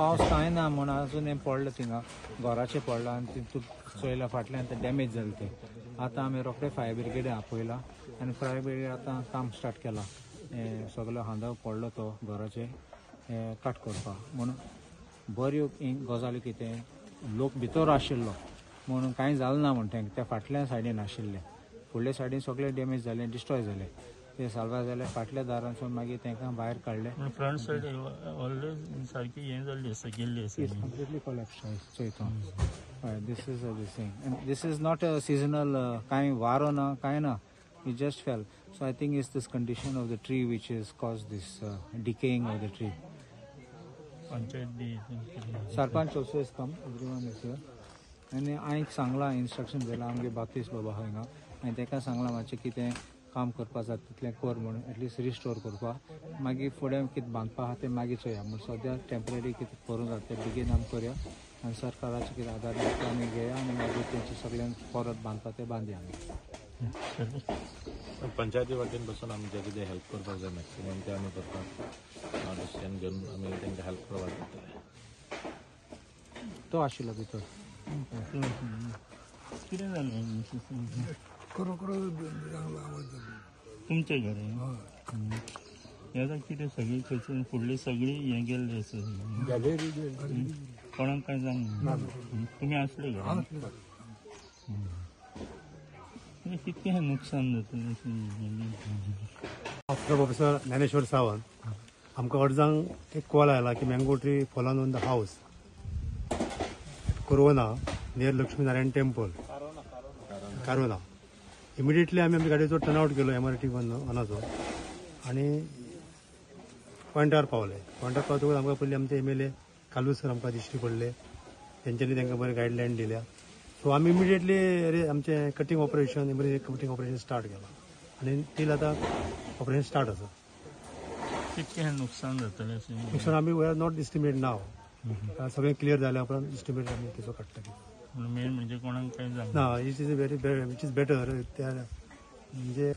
पावस कांय ना म्हूण अजून हें पडलें थिंगा घराचें पडलां आनी तितून चोयलां फाटल्यान तें डॅमेज जालें तें. आतां आमी रोखडे फायर ब्रिगेड आपयला आनी फायर ब्रिगेड आतां काम स्टार्ट केलां. हें सगलो खांदो पडलो तो घराचें हें काट करपाक म्हणून बऱ्यो गजाली कितें लोक भितर आशिल्लो म्हणून कांय जालें ना म्हण तेंका त्या फाटल्या सायडीन आशिल्ले फुडल्या सायडीन सगळें डॅमेज जालें डिस्ट्रॉय जालें ते साल्वार जालें फाटल्या दारांसून मागीर तांकां भायर काडलें. फ्रंट सायड ऑलरेडी सारकी हें जाल्ली आसा गेल्ली आसा. It's completely collapsed चोयता. हय, this is this thing and this is not a seasonal कांय वारो ना कांय ना, it just fell. So I think it's this condition of the tree which is cause this decaying of the tree. Panchayat B sarpanch also is come, everyone is here. आनी हांवें सांगलां instruction दिलां आमगे बाप्तीस बाबा आहा हिंगा आनी ताका सांगलां मातशें कितें काम करपा जाता तितलें कर म्हणून एटलिस्ट रिस्टोर करपा. मागीर फुडें कितें बांदपा आहा तें मागीर चोया म्हूण सद्या टेंपररी कितें करूंक जाता तें बेगीन आमी करया आनी सरकाराचें कितें आदार मेळटा आमी घेया आनी मागीर तेंचे सगळ्यांक परत बांदपा तें बांदया आमी. पंचायती वतीन बसून आमी जे कितें हेल्प करपाक जाय मॅक्सिमम ते आमी करपाक डिसिजन घेवन आमी तांकां हेल्प प्रोवायड करतले. तो आशिल्लो भितर कितें जालें खरोखर आवाज जालो तुमच्या घरा? हे आतां कितें सगळी खंयसून फुडली सगळी हें गेल्ली आसा कोणाक कांय जावंक ना? तुमी आसले घरा? कितकें नुकसान जातलें? प्रोफेसर ज्ञानेश्वर सावंत आमकां अर्जांक एक कॉल आयला की mango tree fallen on the house Corona near Laxminarayan temple Carona. Immediately आमी आमच्या गाडयेचो टर्नआउट केलो MRT वनाचो आनी पॉयंटार पावले. पॉयंटार पावतकूच आमकां पयलीं आमचे MLA Carlos sir आमकां दिश्टी पडले, तेंच्यांनी तांकां बरें गायडलायन दिल्या. सो आमी इमिडिएटली आमचें cutting operation emergency cutting operation start केलां आनी टील आतां ऑपरेशन स्टार्ट आसा. कितकें नुकसान जातलें? नुकसान आमी we are not estimate now, सगळें क्लियर जाल्या उपरांत एस्टिमेट आमी तेचो काडटले. मेन म्हणजे कोणाक कांय जावंक ना. It is very which is better त्या म्हणजे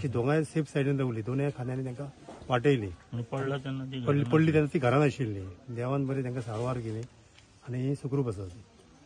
की दोगांय सेफ सायडीन रावली, दोनूय खांद्यांनी तांकां वाटयली. पडला तेन्ना पडली तेन्ना ती घरान आशिल्ली, देवान बरी तांकां सारवार केली आनी ही सुखरूप आसा.